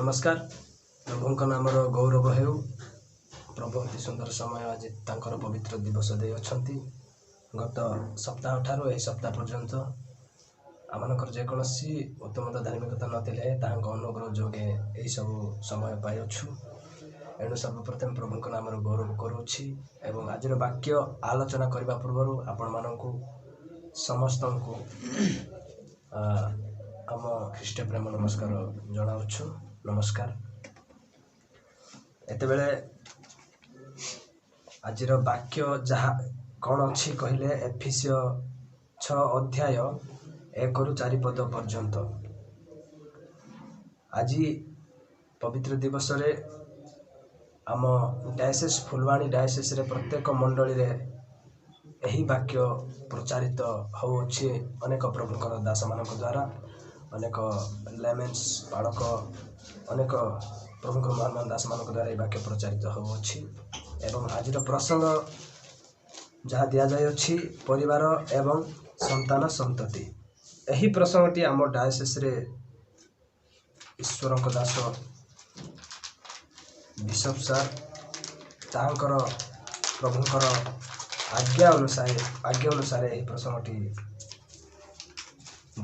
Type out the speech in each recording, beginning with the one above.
ନମସ୍କାର। ପ୍ରଭୁଙ୍କ ନାମର ଗୌରବ ହେଉ। ପ୍ରଭୁ ଅତି ସୁନ୍ଦର ସମୟ ଆଜି ତାଙ୍କର ପବିତ୍ର ଦିବସ ଦେଇଅଛନ୍ତି। ଗତ ସପ୍ତାହ ଠାରୁ ଏହି ସପ୍ତାହ ପର୍ଯ୍ୟନ୍ତ ଆମମାନଙ୍କର ଯେକୌଣସି ଉତ୍ତମତା ଧାର୍ମିକତା ନଥିଲେ ତାହାଙ୍କ ଅନୁଗ୍ରହ ଯୋଗେ ଏହିସବୁ ସମୟ ପାଇଅଛୁ। ଏଣୁ ସର୍ବପ୍ରଥମେ ପ୍ରଭୁଙ୍କ ନାମର ଗୌରବ କରୁଅଛି ଏବଂ ଆଜିର ବାକ୍ୟ ଆଲୋଚନା କରିବା ପୂର୍ବରୁ ଆପଣମାନଙ୍କୁ ସମସ୍ତଙ୍କୁ ଆମ ଖ୍ରୀଷ୍ଟ ପ୍ରେମ ନମସ୍କାର ଜଣାଉଛୁ। ନମସ୍କାର। ଏତେବେଳେ ଆଜିର ବାକ୍ୟ ଯାହା କ'ଣ ଅଛି କହିଲେ ଏଫିସୀୟ 6 ଅଧ୍ୟାୟ 1ରୁ 4 ପଦ ପର୍ଯ୍ୟନ୍ତ। ଆଜି ପବିତ୍ର ଦିବସରେ ଆମ ଡାୟସେସ୍ ଫୁଲବାଣୀ ଡାୟସେସ୍ରେ ପ୍ରତ୍ୟେକ ମଣ୍ଡଳୀରେ ଏହି ବାକ୍ୟ ପ୍ରଚାରିତ ହେଉଅଛି ଅନେକ ପ୍ରଭୁଙ୍କର ଦାସମାନଙ୍କ ଦ୍ୱାରା, ଅନେକ ଲେମେନ୍ସ ପାଳକ, ଅନେକ ପ୍ରଭୁଙ୍କର ମହାନ ମହାନ ଦାସମାନଙ୍କ ଦ୍ୱାରା ଏହି ବାକ୍ୟ ପ୍ରଚାରିତ ହେଉଅଛି। ଏବଂ ଆଜିର ପ୍ରସଙ୍ଗ ଯାହା ଦିଆଯାଇଅଛି ପରିବାର ଏବଂ ସନ୍ତାନ ସନ୍ତତି। ଏହି ପ୍ରସଙ୍ଗଟି ଆମ ଡାୟସେସ୍ରେ ଈଶ୍ୱରଙ୍କ ଦାସ ବିଶପ ସାର୍ ତାହାଙ୍କର ପ୍ରଭୁଙ୍କର ଆଜ୍ଞା ଅନୁସାରେ ଏହି ପ୍ରସଙ୍ଗଟି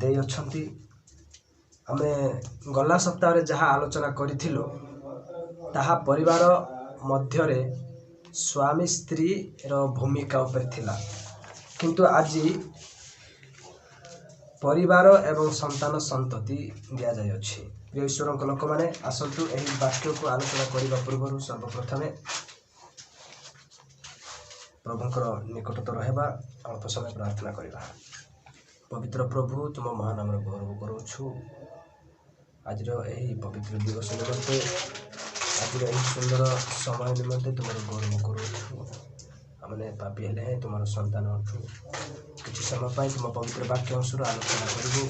ଦେଇଅଛନ୍ତି। ଆମେ ଗଲା ସପ୍ତାହରେ ଯାହା ଆଲୋଚନା କରିଥିଲୁ ତାହା ପରିବାର ମଧ୍ୟରେ ସ୍ୱାମୀ ସ୍ତ୍ରୀର ଭୂମିକା ଉପରେ ଥିଲା, କିନ୍ତୁ ଆଜି ପରିବାର ଏବଂ ସନ୍ତାନ ସନ୍ତତି ଦିଆଯାଇଅଛି। ପ୍ରିୟ ଈଶ୍ୱରଙ୍କ ଲୋକମାନେ, ଆସନ୍ତୁ ଏହି ବାକ୍ୟକୁ ଆଲୋଚନା କରିବା ପୂର୍ବରୁ ସର୍ବପ୍ରଥମେ ପ୍ରଭୁଙ୍କର ନିକଟତର ହେବା, ଅଳ୍ପ ସମୟ ପ୍ରାର୍ଥନା କରିବା। ପବିତ୍ର ପ୍ରଭୁ, ତୁମ ମହାନାମର ଗୌରବ କରୁଅଛୁ। ଆଜିର ଏହି ପବିତ୍ର ଦିବସ ନିମନ୍ତେ, ଆଜିର ଏହି ସୁନ୍ଦର ସମୟ ନିମନ୍ତେ ତୁମର ଗୌରବ କରୁଅଛୁ। ଆମେ ପାପୀ ହେଲେ ହେଁ ତୁମର ସନ୍ତାନ ଅଟୁ। କିଛି ସମୟ ପାଇଁ ତୁମ ପବିତ୍ର ବାକ୍ୟ ଅଂଶରୁ ଆଲୋଚନା କରିବୁ।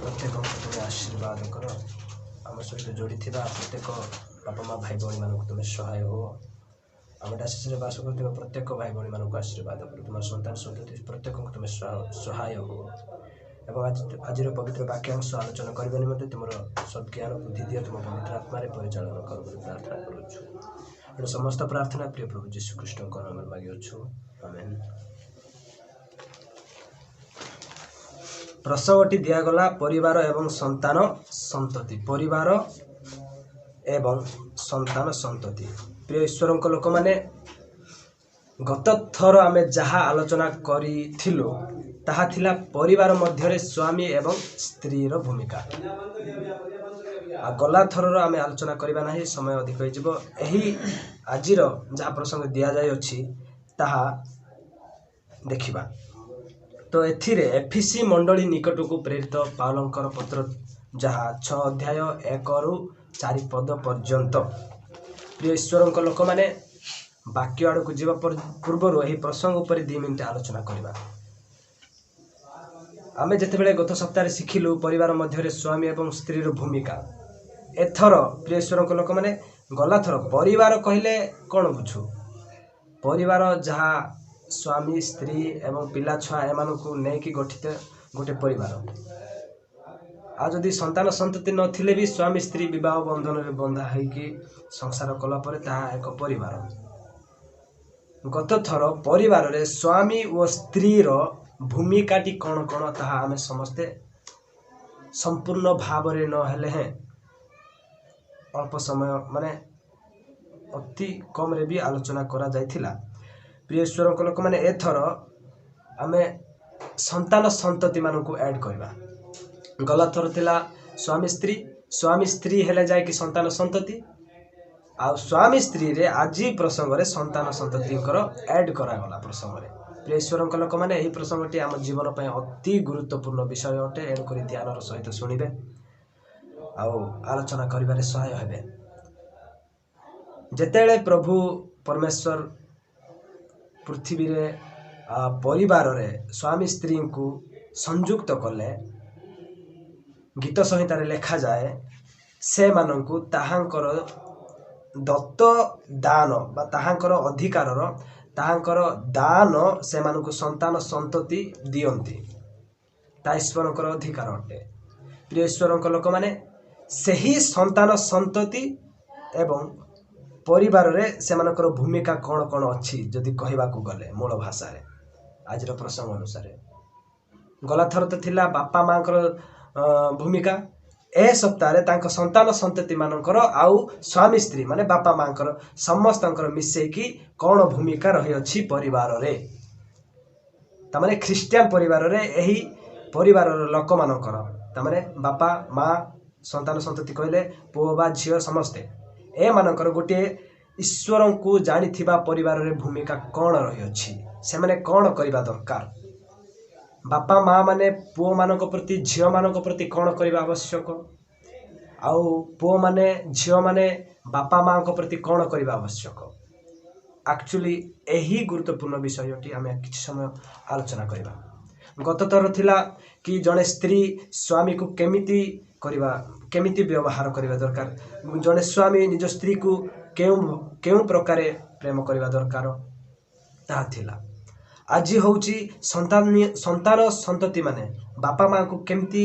ପ୍ରତ୍ୟେକଙ୍କୁ ତୁମେ ଆଶୀର୍ବାଦ କର। ଆମ ସହିତ ଯୋଡ଼ିଥିବା ପ୍ରତ୍ୟେକ ବାପା ମା ଭାଇ ଭଉଣୀମାନଙ୍କୁ ତୁମେ ସହାୟ ହୁଅ। ଆମ ଡାସିସରେ ବାସ କରୁଥିବା ପ୍ରତ୍ୟେକ ଭାଇ ଭଉଣୀମାନଙ୍କୁ ଆଶୀର୍ବାଦ କର। ତୁମର ସନ୍ତାନ ସନ୍ତତି ପ୍ରତ୍ୟେକଙ୍କୁ ତୁମେ ସହାୟ ହୁଅ। ଏବଂ ଆଜିର ପବିତ୍ର ବାକ୍ୟାଂଶ ଆଲୋଚନା କରିବା ନିମନ୍ତେ ତୁମର ସଦ୍ଜ୍ଞାନ ବୁଦ୍ଧି ଦିଅ, ତୁମ ପବିତ୍ର ଆତ୍ମାରେ ପରିଚାଳନା କର ବୋଲି ପ୍ରାର୍ଥନା କରୁଅଛୁ। ଏଣୁ ସମସ୍ତ ପ୍ରାର୍ଥନା ପ୍ରିୟ ପ୍ରଭୁ ଯୀଶୁଖ୍ରୀଷ୍ଟଙ୍କ ନାମରେ ମାଗିଅଛୁ, ଆମେନ୍। ପ୍ରସଙ୍ଗଟି ଦିଆଗଲା ପରିବାର ଏବଂ ସନ୍ତାନ ସନ୍ତତି। ପରିବାର ଏବଂ ସନ୍ତାନ ସନ୍ତତି। ପ୍ରିୟ ଈଶ୍ୱରଙ୍କ ଲୋକମାନେ, ଗତ ଥର ଆମେ ଯାହା ଆଲୋଚନା କରିଥିଲୁ ତାହା ଥିଲା ପରିବାର ମଧ୍ୟରେ ସ୍ୱାମୀ ଏବଂ ସ୍ତ୍ରୀର ଭୂମିକା। ଆଉ ଗଲା ଥରର ଆମେ ଆଲୋଚନା କରିବା ନାହିଁ, ସମୟ ଅଧିକ ହେଇଯିବ। ଏହି ଆଜିର ଯାହା ପ୍ରସଙ୍ଗ ଦିଆଯାଇଅଛି ତାହା ଦେଖିବା। ତ ଏଥିରେ ଏଫିସି ମଣ୍ଡଳୀ ନିକଟକୁ ପ୍ରେରିତ ପାଉଲଙ୍କର ପତ୍ର ଯାହା 6 ଅଧ୍ୟାୟ 1ରୁ 4 ପଦ ପର୍ଯ୍ୟନ୍ତ। ପ୍ରିୟ ଈଶ୍ୱରଙ୍କ ଲୋକମାନେ, ବାକ୍ୟ ଆଡ଼କୁ ଯିବା ପୂର୍ବରୁ ଏହି ପ୍ରସଙ୍ଗ ଉପରେ 2 ମିନିଟ୍ ଆଲୋଚନା କରିବା। ଆମେ ଯେତେବେଳେ ଗତ ସପ୍ତାହରେ ଶିଖିଲୁ ପରିବାର ମଧ୍ୟରେ ସ୍ୱାମୀ ଏବଂ ସ୍ତ୍ରୀର ଭୂମିକା, ଏଥର ପ୍ରିୟ ଈଶ୍ୱରଙ୍କ ଲୋକମାନେ, ଗଲାଥର ପରିବାର କହିଲେ କ'ଣ ବୁଝୁ? ପରିବାର ଯାହା ସ୍ୱାମୀ ସ୍ତ୍ରୀ ଏବଂ ପିଲା ଛୁଆ ଏମାନଙ୍କୁ ନେଇକି ଗଠିତ ଗୋଟେ ପରିବାର। ଆଉ ଯଦି ସନ୍ତାନ ସନ୍ତତି ନଥିଲେ ବି ସ୍ୱାମୀ ସ୍ତ୍ରୀ ବିବାହ ବନ୍ଧନରେ ବନ୍ଧା ହେଇକି ସଂସାର କଲା ପରେ ତାହା ଏକ ପରିବାର। ଗତ ଥର ପରିବାରରେ ସ୍ୱାମୀ ଓ ସ୍ତ୍ରୀର ଭୂମିକାଟି କ'ଣ କ'ଣ ତାହା ଆମେ ସମସ୍ତେ ସମ୍ପୂର୍ଣ୍ଣ ଭାବରେ ନହେଲେ ହେଁ ଅଳ୍ପ ସମୟ ମାନେ ଅତି କମ୍ରେ ବି ଆଲୋଚନା କରାଯାଇଥିଲା। ପ୍ରିୟ ଈଶ୍ୱରଙ୍କ ଲୋକମାନେ, ଏଥର ଆମେ ସନ୍ତାନ ସନ୍ତତିମାନଙ୍କୁ ଆଡ଼୍ କରିବା। ଗଲା ଥର ଥିଲା ସ୍ୱାମୀ ସ୍ତ୍ରୀ, ସ୍ୱାମୀ ସ୍ତ୍ରୀ ହେଲେ ଯାଇକି ସନ୍ତାନ ସନ୍ତତି, ଆଉ ସ୍ୱାମୀ ସ୍ତ୍ରୀରେ ଆଜି ପ୍ରସଙ୍ଗରେ ସନ୍ତାନ ସନ୍ତତିଙ୍କର ଆଡ଼୍ କରାଗଲା ପ୍ରସଙ୍ଗରେ। ପ୍ରିୟ ଈଶ୍ୱରଙ୍କ ଲୋକମାନେ, ଏହି ପ୍ରସଙ୍ଗଟି ଆମ ଜୀବନ ପାଇଁ ଅତି ଗୁରୁତ୍ୱପୂର୍ଣ୍ଣ ବିଷୟ ଅଟେ। ଏଣୁକରି ଧ୍ୟାନର ସହିତ ଶୁଣିବେ ଆଉ ଆଲୋଚନା କରିବାରେ ସହାୟ ହେବେ। ଯେତେବେଳେ ପ୍ରଭୁ ପରମେଶ୍ୱର ପୃଥିବୀରେ ପରିବାରରେ ସ୍ୱାମୀ ସ୍ତ୍ରୀଙ୍କୁ ସଂଯୁକ୍ତ କଲେ, ଗୀତ ସଂହିତାରେ ଲେଖାଯାଏ ସେମାନଙ୍କୁ ତାହାଙ୍କର ଦତ୍ତ ଦାନ ବା ତାହାଙ୍କର ଅଧିକାରର ତାହାଙ୍କର ଦାନ ସେମାନଙ୍କୁ ସନ୍ତାନ ସନ୍ତତି ଦିଅନ୍ତି। ତାହା ଈଶ୍ୱରଙ୍କର ଅଧିକାର ଅଟେ। ପ୍ରିୟ ଈଶ୍ୱରଙ୍କ ଲୋକମାନେ, ସେହି ସନ୍ତାନ ସନ୍ତତି ଏବଂ ପରିବାରରେ ସେମାନଙ୍କର ଭୂମିକା କ'ଣ କ'ଣ ଅଛି ଯଦି କହିବାକୁ ଗଲେ ମୂଳ ଭାଷାରେ ଆଜିର ପ୍ରସଙ୍ଗ ଅନୁସାରେ। ଗଲାଥର ତ ଥିଲା ବାପା ମାଆଙ୍କର ଭୂମିକା, ଏ ସପ୍ତାହରେ ତାଙ୍କ ସନ୍ତାନ ସନ୍ତତିମାନଙ୍କର ଆଉ ସ୍ୱାମୀ ସ୍ତ୍ରୀ ମାନେ ବାପା ମାଆଙ୍କର ସମସ୍ତଙ୍କର ମିଶେଇକି କ'ଣ ଭୂମିକା ରହିଅଛି ପରିବାରରେ, ତାମାନେ ଖ୍ରୀଷ୍ଟିଆନ ପରିବାରରେ ଏହି ପରିବାରର ଲୋକମାନଙ୍କର, ତାମାନେ ବାପା ମା ସନ୍ତାନ ସନ୍ତତି କହିଲେ ପୁଅ ବା ଝିଅ ସମସ୍ତେ, ଏମାନଙ୍କର ଗୋଟିଏ ଈଶ୍ୱରଙ୍କୁ ଜାଣିଥିବା ପରିବାରରେ ଭୂମିକା କ'ଣ ରହିଅଛି, ସେମାନେ କ'ଣ କରିବା ଦରକାର, ବାପା ମା ମାନେ ପୁଅମାନଙ୍କ ପ୍ରତି ଝିଅମାନଙ୍କ ପ୍ରତି କ'ଣ କରିବା ଆବଶ୍ୟକ, ଆଉ ପୁଅମାନେ ଝିଅମାନେ ବାପା ମାଆଙ୍କ ପ୍ରତି କ'ଣ କରିବା ଆବଶ୍ୟକ। ଆକ୍ଚୁଆଲି ଏହି ଗୁରୁତ୍ୱପୂର୍ଣ୍ଣ ବିଷୟଟି ଆମେ କିଛି ସମୟ ଆଲୋଚନା କରିବା। ଗତଥର ଥିଲା କି ଜଣେ ସ୍ତ୍ରୀ ସ୍ୱାମୀକୁ କେମିତି କରିବା, କେମିତି ବ୍ୟବହାର କରିବା ଦରକାର, ଜଣେ ସ୍ୱାମୀ ନିଜ ସ୍ତ୍ରୀକୁ କେଉଁ କେଉଁ ପ୍ରକାରେ ପ୍ରେମ କରିବା ଦରକାର ତାହା ଥିଲା। ଆଜି ହେଉଛି ସନ୍ତାନ ସନ୍ତତିମାନେ ବାପା ମାଆଙ୍କୁ କେମିତି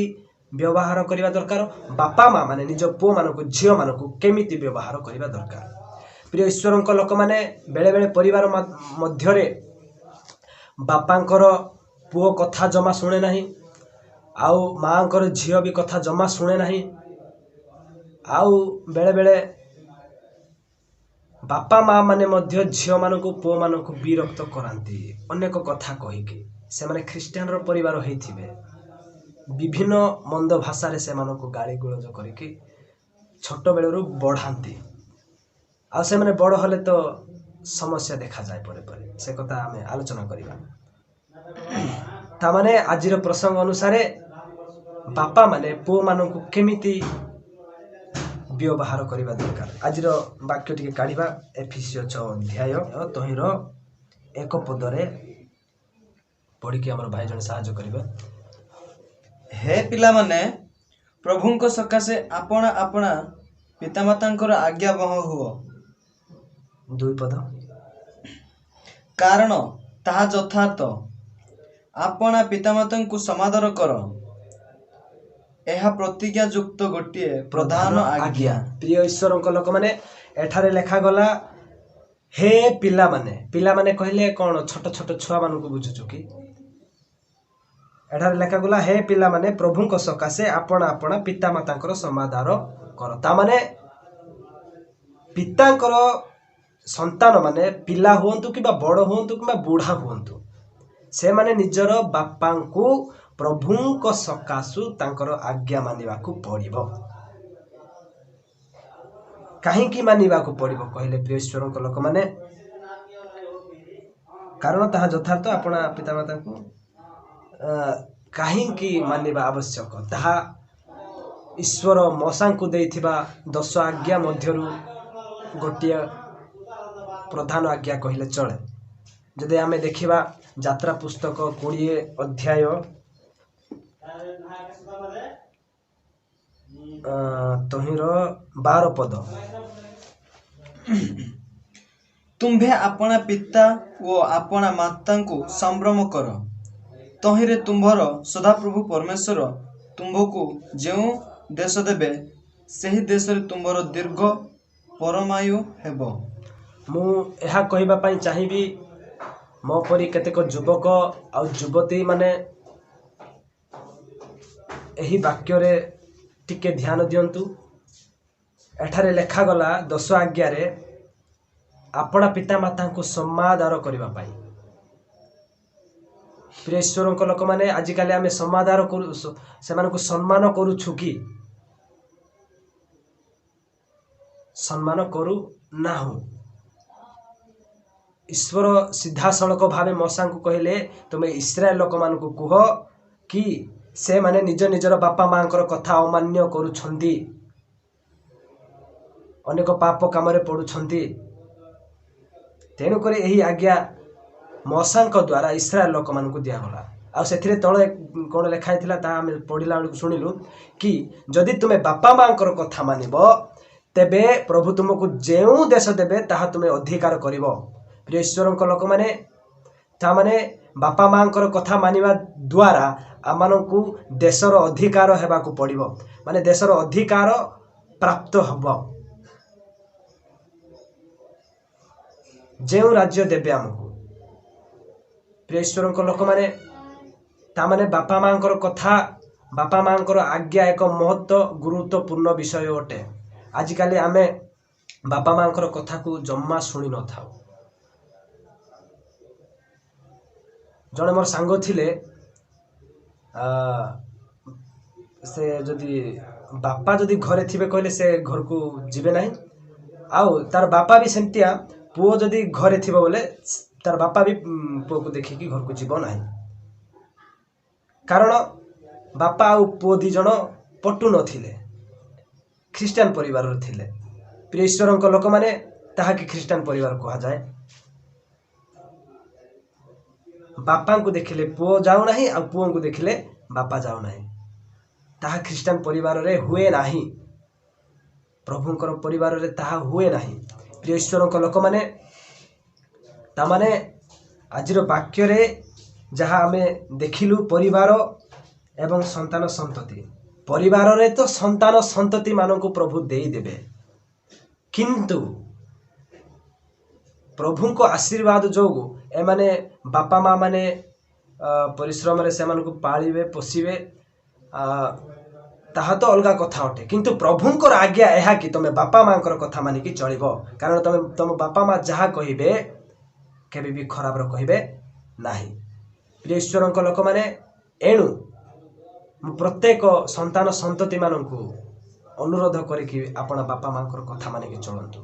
ବ୍ୟବହାର କରିବା ଦରକାର, ବାପା ମା ମାନେ ନିଜ ପୁଅମାନଙ୍କୁ ଝିଅମାନଙ୍କୁ କେମିତି ବ୍ୟବହାର କରିବା ଦରକାର। ପ୍ରିୟ ଈଶ୍ୱରଙ୍କ ଲୋକମାନେ, ବେଳେବେଳେ ପରିବାର ମଧ୍ୟରେ ବାପାଙ୍କର ପୁଅ କଥା ଜମା ଶୁଣେ ନାହିଁ, ଆଉ ମାଆଙ୍କର ଝିଅ ବି କଥା ଜମା ଶୁଣେ ନାହିଁ, ଆଉ ବେଳେବେଳେ ବାପା ମା ମାନେ ମଧ୍ୟ ଝିଅମାନଙ୍କୁ ପୁଅମାନଙ୍କୁ ବିରକ୍ତ କରାନ୍ତି ଅନେକ କଥା କହିକି। ସେମାନେ ଖ୍ରୀଷ୍ଟିଆନର ପରିବାର ହେଇଥିବେ, ବିଭିନ୍ନ ମନ୍ଦ ଭାଷାରେ ସେମାନଙ୍କୁ ଗାଳି ଗୁଳଜ କରିକି ଛୋଟବେଳରୁ ବଢ଼ାନ୍ତି, ଆଉ ସେମାନେ ବଡ଼ ହେଲେ ତ ସମସ୍ୟା ଦେଖାଯାଏ ପରେ ପରେ, ସେ କଥା ଆମେ ଆଲୋଚନା କରିବା। ତାମାନେ ଆଜିର ପ୍ରସଙ୍ଗ ଅନୁସାରେ ବାପା ମାନେ ପୁଅମାନଙ୍କୁ କେମିତି ବ୍ୟବହାର କରିବା ଦରକାର। ଆଜିର ବାକ୍ୟ ଟିକେ କାଢ଼ିବା, ଏଫିସୀୟ 6 ଅଧ୍ୟାୟ ତହିଁର 1 ପଦରେ ପଢ଼ିକି ଆମର ଭାଇ ଜଣେ ସାହାଯ୍ୟ କରିବେ। ହେ ପିଲାମାନେ, ପ୍ରଭୁଙ୍କ ସକାଶେ ଆପଣା ଆପଣା ପିତାମାତାଙ୍କର ଆଜ୍ଞାବହ ହୁଅ। 2 ପଦ। କାରଣ ତାହା ଯଥାର୍ଥ, ଆପଣା ପିତାମାତାଙ୍କୁ ସମାଦର କର, ଏହା ପ୍ରତିଜ୍ଞା ଯୁକ୍ତ ଗୋଟିଏ ପ୍ରଧାନ ଆଜ୍ଞା। ପ୍ରିୟ ଈଶ୍ୱରଙ୍କ ଲୋକମାନେ, ଏଠାରେ ଲେଖାଗଲା ହେ ପିଲାମାନେ। ପିଲାମାନେ କହିଲେ କ'ଣ ଛୋଟ ଛୋଟ ଛୁଆମାନଙ୍କୁ ବୁଝୁଛୁ କି? ଏଠାରେ ଲେଖାଗଲା ହେ ପିଲାମାନେ, ପ୍ରଭୁଙ୍କ ସକାଶେ ଆପଣା ଆପଣା ପିତାମାତାଙ୍କର ସମାଦର କର। ତାମାନେ ପିତାଙ୍କର ସନ୍ତାନ ମାନେ ପିଲା ହୁଅନ୍ତୁ କିମ୍ବା ବଡ଼ ହୁଅନ୍ତୁ କିମ୍ବା ବୁଢ଼ା ହୁଅନ୍ତୁ, ସେମାନେ ନିଜର ବାପାଙ୍କୁ ପ୍ରଭୁଙ୍କ ସକାଶୁ ତାଙ୍କର ଆଜ୍ଞା ମାନିବାକୁ ପଡ଼ିବ। କାହିଁକି ମାନିବାକୁ ପଡ଼ିବ କହିଲେ ପ୍ରିୟ ଈଶ୍ୱରଙ୍କ ଲୋକମାନେ? କାରଣ ତାହା ଯଥାର୍ଥ, ଆପଣା ପିତାମାତାଙ୍କୁ କାହିଁକି ମାନିବା ଆବଶ୍ୟକ, ତାହା ଈଶ୍ୱର ମୋଶାଙ୍କୁ ଦେଇଥିବା 10 ଆଜ୍ଞା ମଧ୍ୟରୁ ଗୋଟିଏ ପ୍ରଧାନ ଆଜ୍ଞା କହିଲେ ଚଳେ। ଯଦି ଆମେ ଦେଖିବା ଯାତ୍ରା ପୁସ୍ତକ 20 ଅଧ୍ୟାୟ ତହିଁର 12 ପଦ। ତୁମ୍ଭେ ଆପଣା ପିତା ଓ ଆପଣା ମାତାଙ୍କୁ ସମ୍ଭ୍ରମ କର, ତହିଁରେ ତୁମ୍ଭର ସଦାପ୍ରଭୁ ପରମେଶ୍ୱର ତୁମ୍ଭକୁ ଯେଉଁ ଦେଶ ଦେବେ ସେହି ଦେଶରେ ତୁମ୍ଭର ଦୀର୍ଘ ପରମାୟୁ ହେବ। ମୁଁ ଏହା କହିବା ପାଇଁ ଚାହିଁବି, ମୋ ପରି କେତେକ ଯୁବକ ଆଉ ଯୁବତୀ ମାନେ ଏହି ବାକ୍ୟରେ ଟିକେ ଧ୍ୟାନ ଦିଅନ୍ତୁ। ଏଠାରେ ଲେଖାଗଲା 10 ଆଜ୍ଞାରେ ଆପଣା ପିତାମାତାଙ୍କୁ ସମାଦର କରିବା ପାଇଁ। ପ୍ରିୟ ଈଶ୍ୱରଙ୍କ ଲୋକମାନେ, ଆଜିକାଲି ଆମେ ସମାଦର କରୁ, ସେମାନଙ୍କୁ ସମ୍ମାନ କରୁଛୁ କି? ସମ୍ମାନ କରୁନାହୁଁ। ଈଶ୍ୱର ସିଧାସଳଖ ଭାବେ ମୋଶାଙ୍କୁ କହିଲେ, ତୁମେ ଇସ୍ରାଏଲ ଲୋକମାନଙ୍କୁ କୁହ କି ସେମାନେ ନିଜ ନିଜର ବାପା ମାଆଙ୍କର କଥା ଅମାନ୍ୟ କରୁଛନ୍ତି, ଅନେକ ପାପ କାମରେ ପଡ଼ୁଛନ୍ତି। ତେଣୁକରି ଏହି ଆଜ୍ଞା ମୋଶାଙ୍କ ଦ୍ୱାରା ଇସ୍ରାଏଲ ଲୋକମାନଙ୍କୁ ଦିଆଗଲା। ଆଉ ସେଥିରେ ତଳେ କ'ଣ ଲେଖା ହେଇଥିଲା ତାହା ଆମେ ପଢ଼ିଲା ବେଳକୁ ଶୁଣିଲୁ କି ଯଦି ତୁମେ ବାପା ମାଆଙ୍କର କଥା ମାନିବ ତେବେ ପ୍ରଭୁ ତୁମକୁ ଯେଉଁ ଦେଶ ଦେବେ ତାହା ତୁମେ ଅଧିକାର କରିବ। ପ୍ରିୟ ଈଶ୍ୱରଙ୍କ ଲୋକମାନେ, ତାମାନେ ବାପା ମାଆଙ୍କର କଥା ମାନିବା ଦ୍ୱାରା ଆମମାନଙ୍କୁ ଦେଶର ଅଧିକାର ହେବାକୁ ପଡ଼ିବ, ମାନେ ଦେଶର ଅଧିକାର ପ୍ରାପ୍ତ ହେବ। ଯେଉଁ ରାଜ୍ୟ ଦେବେ ଆମକୁ ପ୍ରିୟ ଈଶ୍ୱରଙ୍କ ଲୋକମାନେ, ତାମାନେ ବାପା ମାଆଙ୍କର କଥା, ବାପା ମାଆଙ୍କର ଆଜ୍ଞା ଏକ ମହତ୍ଵ ଗୁରୁତ୍ୱପୂର୍ଣ୍ଣ ବିଷୟ ଅଟେ। ଆଜିକାଲି ଆମେ ବାପା ମାଆଙ୍କର କଥାକୁ ଜମା ଶୁଣି ନଥାଉ। ଜଣେ ମୋର ସାଙ୍ଗ ଥିଲେ, ସେ ଯଦି ବାପା ଯଦି ଘରେ ଥିବେ କହିଲେ ସେ ଘରକୁ ଯିବେ ନାହିଁ, ଆଉ ତାର ବାପା ବି ସେମିତିଆ, ପୁଅ ଯଦି ଘରେ ଥିବ ବୋଲେ ତାର ବାପା ବି ପୁଅକୁ ଦେଖିକି ଘରକୁ ଯିବ ନାହିଁ। କାରଣ ବାପା ଆଉ ପୁଅ 2 ଜଣ ପଟୁ ନଥିଲେ, ଖ୍ରୀଷ୍ଟିଆନ ପରିବାରର ଥିଲେ। ପ୍ରିୟ ଈଶ୍ୱରଙ୍କ ଲୋକମାନେ, ତାହାକି ଖ୍ରୀଷ୍ଟିଆନ ପରିବାର କୁହାଯାଏ। ବାପାଙ୍କୁ ଦେଖିଲେ ପୁଅ ଯାଉନାହିଁ, ଆଉ ପୁଅଙ୍କୁ ଦେଖିଲେ ବାପା ଯାଉନାହିଁ। ତାହା ଖ୍ରୀଷ୍ଟିଆନ ପରିବାରରେ ହୁଏ ନାହିଁ, ପ୍ରଭୁଙ୍କର ପରିବାରରେ ତାହା ହୁଏ ନାହିଁ। ପ୍ରିୟ ଈଶ୍ୱରଙ୍କ ଲୋକମାନେ, ତାମାନେ ଆଜିର ବାକ୍ୟରେ ଯାହା ଆମେ ଦେଖିଲୁ, ପରିବାର ଏବଂ ସନ୍ତାନ ସନ୍ତତି। ପରିବାରରେ ତ ସନ୍ତାନ ସନ୍ତତିମାନଙ୍କୁ ପ୍ରଭୁ ଦେଇଦେବେ, କିନ୍ତୁ ପ୍ରଭୁଙ୍କ ଆଶୀର୍ବାଦ ଯୋଗୁଁ ଏମାନେ ବାପା ମା ମାନେ ପରିଶ୍ରମରେ ସେମାନଙ୍କୁ ପାଳିବେ ପୋଷିବେ, ତାହା ତ ଅଲଗା କଥା ଅଟେ। କିନ୍ତୁ ପ୍ରଭୁଙ୍କର ଆଜ୍ଞା ଏହା କି ତମେ ବାପା ମାଙ୍କର କଥା ମାନିକି ଚଳିବ, କାରଣ ତମ ବାପା ମା ଯାହା କହିବେ କେବେ ବି ଖରାପର କହିବେ ନାହିଁ। ପ୍ରିୟ ଈଶ୍ୱରଙ୍କ ଲୋକମାନେ, ଏଣୁ ମୁଁ ପ୍ରତ୍ୟେକ ସନ୍ତାନ ସନ୍ତତିମାନଙ୍କୁ ଅନୁରୋଧ କରିକି ଆପଣ ବାପା ମାଙ୍କର କଥା ମାନିକି ଚଳନ୍ତୁ,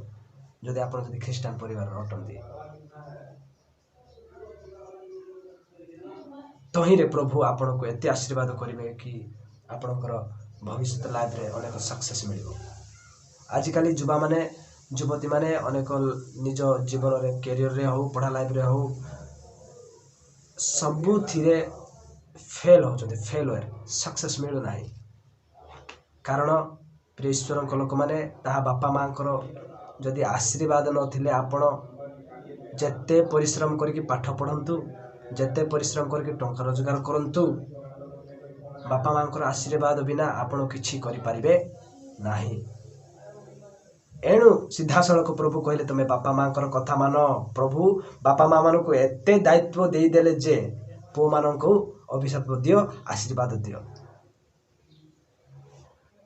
ଯଦି ଆପଣ ଖ୍ରୀଷ୍ଟିଆନ ପରିବାରର ଅଟନ୍ତି। ତହିଁରେ ପ୍ରଭୁ ଆପଣଙ୍କୁ ଏତେ ଆଶୀର୍ବାଦ କରିବେ କି ଆପଣଙ୍କର ଭବିଷ୍ୟତ ଲାଇଫରେ ଅନେକ ସକ୍ସେସ୍ ମିଳିବ। ଆଜିକାଲି ଯୁବାମାନେ, ଯୁବତୀମାନେ ଅନେକ ନିଜ ଜୀବନରେ କ୍ୟାରିୟରରେ ହଉ, ପଢ଼ା ଲାଇଫରେ ହଉ, ସବୁଥିରେ ଫେଲ୍ ହେଉଛନ୍ତି, ଫେଲୁଅର୍, ସକ୍ସେସ୍ ମିଳୁନାହିଁ। କାରଣ ପ୍ରିୟ ଈଶ୍ୱରଙ୍କ ଲୋକମାନେ, ତାହା ବାପା ମାଆଙ୍କର ଯଦି ଆଶୀର୍ବାଦ ନଥିଲେ ଆପଣ ଯେତେ ପରିଶ୍ରମ କରିକି ପାଠ ପଢ଼ନ୍ତୁ, ଯେତେ ପରିଶ୍ରମ କରିକି ଟଙ୍କା ରୋଜଗାର କରନ୍ତୁ, ବାପା ମାଆଙ୍କର ଆଶୀର୍ବାଦ ବିନା ଆପଣ କିଛି କରିପାରିବେ ନାହିଁ। ଏଣୁ ସିଧାସଳଖ ପ୍ରଭୁ କହିଲେ ତମେ ବାପା ମାଆଙ୍କର କଥା ମାନ। ପ୍ରଭୁ ବାପା ମା ମାନଙ୍କୁ ଏତେ ଦାୟିତ୍ୱ ଦେଇଦେଲେ ଯେ ପୁଅମାନଙ୍କୁ ଅଭିଶାପ ଦିଅ, ଆଶୀର୍ବାଦ ଦିଅ।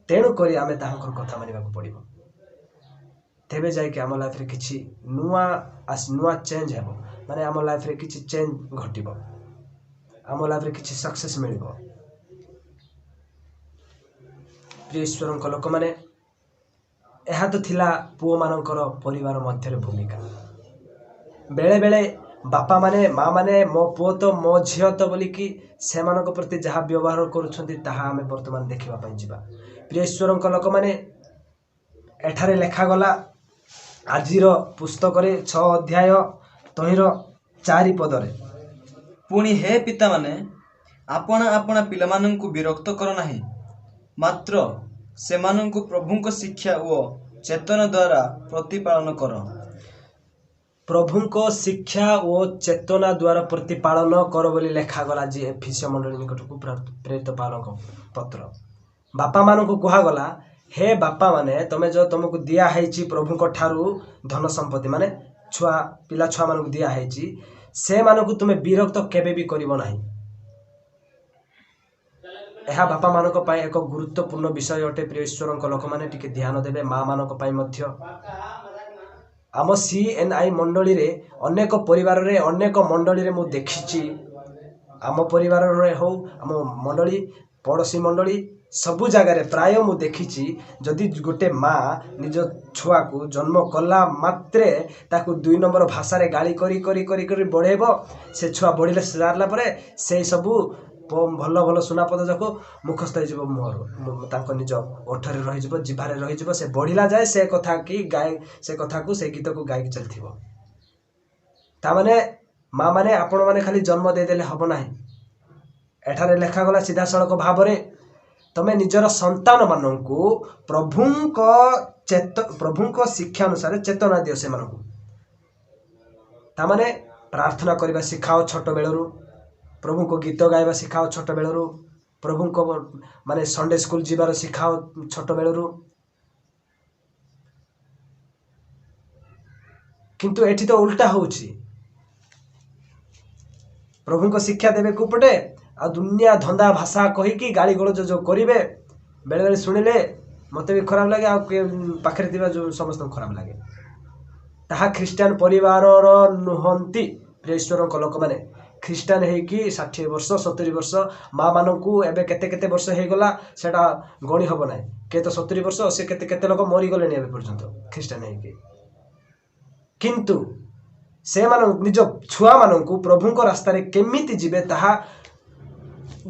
ତେଣୁକରି ଆମେ ତାହାଙ୍କର କଥା ମାନିବାକୁ ପଡ଼ିବ, ତେବେ ଯାଇକି ଆମ ଲାଇଫରେ କିଛି ନୂଆ ଚେଞ୍ଜ ହେବ, ମାନେ ଆମ ଲାଇଫରେ କିଛି ଚେଞ୍ଜ ଘଟିବ, ଆମ ଲାଇଫରେ କିଛି ସକ୍ସେସ୍ ମିଳିବ। ପ୍ରିୟ ଈଶ୍ୱରଙ୍କ ଲୋକମାନେ, ଏହା ତ ଥିଲା ପୁଅମାନଙ୍କର ପରିବାର ମଧ୍ୟରେ ଭୂମିକା। ବେଳେବେଳେ ବାପାମାନେ, ମାଆମାନେ ମୋ ପୁଅ ତ ମୋ ଝିଅ ତ ବୋଲିକି ସେମାନଙ୍କ ପ୍ରତି ଯାହା ବ୍ୟବହାର କରୁଛନ୍ତି ତାହା ଆମେ ବର୍ତ୍ତମାନ ଦେଖିବା ପାଇଁ ଯିବା। ପ୍ରିୟ ଈଶ୍ୱରଙ୍କ ଲୋକମାନେ, ଏଠାରେ ଲେଖାଗଲା ଆଜିର ପୁସ୍ତକରେ 6 ଅଧ୍ୟାୟ ତହିଁର 4 ପଦରେ, ପୁଣି ହେ ପିତାମାନେ, ଆପଣା ଆପଣା ପିଲାମାନଙ୍କୁ ବିରକ୍ତ କର ନାହିଁ, ମାତ୍ର ସେମାନଙ୍କୁ ପ୍ରଭୁଙ୍କ ଶିକ୍ଷା ଓ ଚେତନା ଦ୍ୱାରା ପ୍ରତିପାଳନ କର। ପ୍ରଭୁଙ୍କ ଶିକ୍ଷା ଓ ଚେତନା ଦ୍ୱାରା ପ୍ରତିପାଳନ କର ବୋଲି ଲେଖାଗଲା ଆଜି ଏଫିସୀୟ ମଣ୍ଡଳୀ ନିକଟକୁ ପ୍ରେରିତ ପାଉଲଙ୍କ ପତ୍ର। ବାପାମାନଙ୍କୁ କୁହାଗଲା, ହେ ବାପାମାନେ, ତମେ ଯେଉଁ ତମକୁ ଦିଆହେଇଛି ପ୍ରଭୁଙ୍କ ଠାରୁ ଧନ ସମ୍ପତ୍ତି, ମାନେ ଛୁଆ ପିଲା ଛୁଆମାନଙ୍କୁ ଦିଆହେଇଛି, ସେମାନଙ୍କୁ ତୁମେ ବିରକ୍ତ କେବେ ବି କରିବ ନାହିଁ। ଏହା ବାପାମାନଙ୍କ ପାଇଁ ଏକ ଗୁରୁତ୍ୱପୂର୍ଣ୍ଣ ବିଷୟ ଅଟେ। ପ୍ରିୟ ଈଶ୍ୱରଙ୍କ ଲୋକମାନେ ଟିକେ ଧ୍ୟାନ ଦେବେ, ମାଆମାନଙ୍କ ପାଇଁ ମଧ୍ୟ। ଆମ CNI ମଣ୍ଡଳୀରେ ଅନେକ ପରିବାରରେ, ଅନେକ ମଣ୍ଡଳୀରେ ମୁଁ ଦେଖିଛି, ଆମ ପରିବାରରେ ହଉ, ଆମ ମଣ୍ଡଳୀ, ପଡ଼ୋଶୀ ମଣ୍ଡଳୀ, ସବୁ ଜାଗାରେ ପ୍ରାୟ ମୁଁ ଦେଖିଛି, ଯଦି ଗୋଟେ ମା ନିଜ ଛୁଆକୁ ଜନ୍ମ କଲା ମାତ୍ରେ ତାକୁ 2 ନମ୍ବର ଭାଷାରେ ଗାଳି କରି କରି କରି କରି ବଢ଼େଇବ, ସେ ଛୁଆ ବଢ଼ିଲେ ସାରିଲା ପରେ ସେଇ ସବୁ ଭଲ ଭଲ ସୁନାପଦ ଯାକ ମୁଖସ୍ଥ ହେଇଯିବ ମୁହଁରୁ, ତାଙ୍କ ନିଜ ଓଠରେ ରହିଯିବ, ଜିଭାରେ ରହିଯିବ। ସେ ବଢ଼ିଲା ଯାଏ ସେ କଥା କି ଗାଏ, ସେ କଥାକୁ, ସେ ଗୀତକୁ ଗାଇକି ଚାଲିଥିବ। ତାମାନେ ମା ମାନେ ଆପଣମାନେ ଖାଲି ଜନ୍ମ ଦେଇଦେଲେ ହବ ନାହିଁ। ଏଠାରେ ଲେଖାଗଲା ସିଧାସଳଖ ଭାବରେ, ତମେ ନିଜର ସନ୍ତାନମାନଙ୍କୁ ପ୍ରଭୁଙ୍କ ଶିକ୍ଷା ଅନୁସାରେ ଚେତନା ଦିଅ ସେମାନଙ୍କୁ। ତାମାନେ ପ୍ରାର୍ଥନା କରିବା ଶିଖାଅ ଛୋଟ ବେଳରୁ, ପ୍ରଭୁଙ୍କ ଗୀତ ଗାଇବା ଶିଖାଅ ଛୋଟ ବେଳରୁ, ପ୍ରଭୁଙ୍କ ମାନେ ସଣ୍ଡେ ସ୍କୁଲ ଯିବାର ଶିଖାଅ ଛୋଟ ବେଳରୁ। କିନ୍ତୁ ଏଠି ତ ଉଲ୍ଟା ହେଉଛି। ପ୍ରଭୁଙ୍କ ଶିକ୍ଷା ଦେବେ କୋଉପଟେ, ଆଉ ଦୁନିଆ ଧନ୍ଦା ଭାଷା କହିକି ଗାଳି ଗୁଲଜ ଯୋଉ କରିବେ, ବେଳେବେଳେ ଶୁଣିଲେ ମୋତେ ବି ଖରାପ ଲାଗେ, ଆଉ ପାଖରେ ଥିବା ଯୋଉ ସମସ୍ତଙ୍କୁ ଖରାପ ଲାଗେ। ତାହା ଖ୍ରୀଷ୍ଟିଆନ ପରିବାରର ନୁହନ୍ତି ପ୍ରିୟ ଈଶ୍ୱରଙ୍କ ଲୋକମାନେ। ଖ୍ରୀଷ୍ଟିଆନ ହେଇକି 60 ବର୍ଷ 70 ବର୍ଷ, ମା ମାନଙ୍କୁ ଏବେ କେତେ କେତେ ବର୍ଷ ହେଇଗଲା ସେଇଟା ଗଣି ହବ ନାହିଁ, କିଏ ତ 70 ବର୍ଷ, ସେ କେତେ କେତେ ଲୋକ ମରିଗଲେଣି ଏବେ ପର୍ଯ୍ୟନ୍ତ ଖ୍ରୀଷ୍ଟିଆନ ହେଇକି। କିନ୍ତୁ ସେମାନଙ୍କୁ ନିଜ ଛୁଆମାନଙ୍କୁ ପ୍ରଭୁଙ୍କ ରାସ୍ତାରେ କେମିତି ଯିବେ ତାହା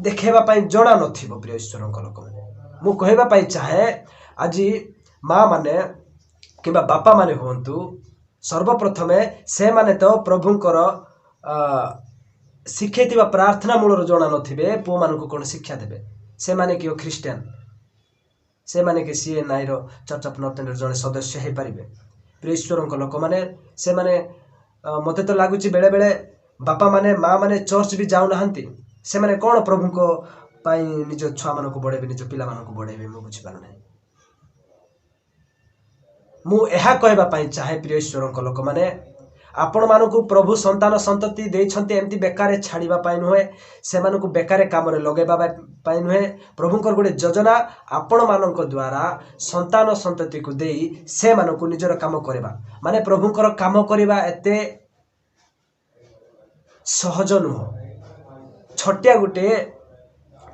ଦେଖେଇବା ପାଇଁ ଜଣା ନଥିବ ପ୍ରିୟ ଈଶ୍ୱରଙ୍କ ଲୋକମାନେ। ମୁଁ କହିବା ପାଇଁ ଚାହେଁ ଆଜି ମା ମାନେ କିମ୍ବା ବାପା ମାନେ ହୁଅନ୍ତୁ, ସର୍ବପ୍ରଥମେ ସେମାନେ ତ ପ୍ରଭୁଙ୍କର ଶିଖେଇଥିବା ପ୍ରାର୍ଥନା ମୂଳରୁ ଜଣା ନଥିବେ, ପୁଅମାନଙ୍କୁ କ'ଣ ଶିକ୍ଷା ଦେବେ? ସେମାନେ କିଏ ଖ୍ରୀଷ୍ଟିଆନ? ସେମାନେ କି CNIର ଚର୍ଚ୍ଚ ଅଫ୍ ନର୍ଥ ଇଣ୍ଡିଆର ଜଣେ ସଦସ୍ୟ ହେଇପାରିବେ? ପ୍ରିୟ ଈଶ୍ୱରଙ୍କ ଲୋକମାନେ, ସେମାନେ ମୋତେ ତ ଲାଗୁଛି ବେଳେବେଳେ ବାପାମାନେ ମା ମାନେ ଚର୍ଚ୍ଚ ବି ଯାଉନାହାନ୍ତି, ସେମାନେ କ'ଣ ପ୍ରଭୁଙ୍କ ପାଇଁ ନିଜ ଛୁଆମାନଙ୍କୁ ବଢ଼େଇବେ, ନିଜ ପିଲାମାନଙ୍କୁ ବଢ଼େଇବେ? ମୁଁ ବୁଝିପାରୁନାହିଁ। ମୁଁ ଏହା କହିବା ପାଇଁ ଚାହେଁ ପ୍ରିୟ ଈଶ୍ୱରଙ୍କ ଲୋକମାନେ, ଆପଣମାନଙ୍କୁ ପ୍ରଭୁ ସନ୍ତାନ ସନ୍ତତି ଦେଇଛନ୍ତି ଏମିତି ବେକାରେ ଛାଡ଼ିବା ପାଇଁ ନୁହେଁ, ସେମାନଙ୍କୁ ବେକାରେ କାମରେ ଲଗାଇବା ପାଇଁ ନୁହେଁ। ପ୍ରଭୁଙ୍କର ଗୋଟେ ଯୋଜନା ଆପଣମାନଙ୍କ ଦ୍ୱାରା ସନ୍ତାନ ସନ୍ତତିକୁ ଦେଇ ସେମାନଙ୍କୁ ନିଜର କାମ କରିବା, ମାନେ ପ୍ରଭୁଙ୍କର କାମ କରିବା ଏତେ ସହଜ ନୁହଁ। ଛୋଟିଆ ଗୋଟେ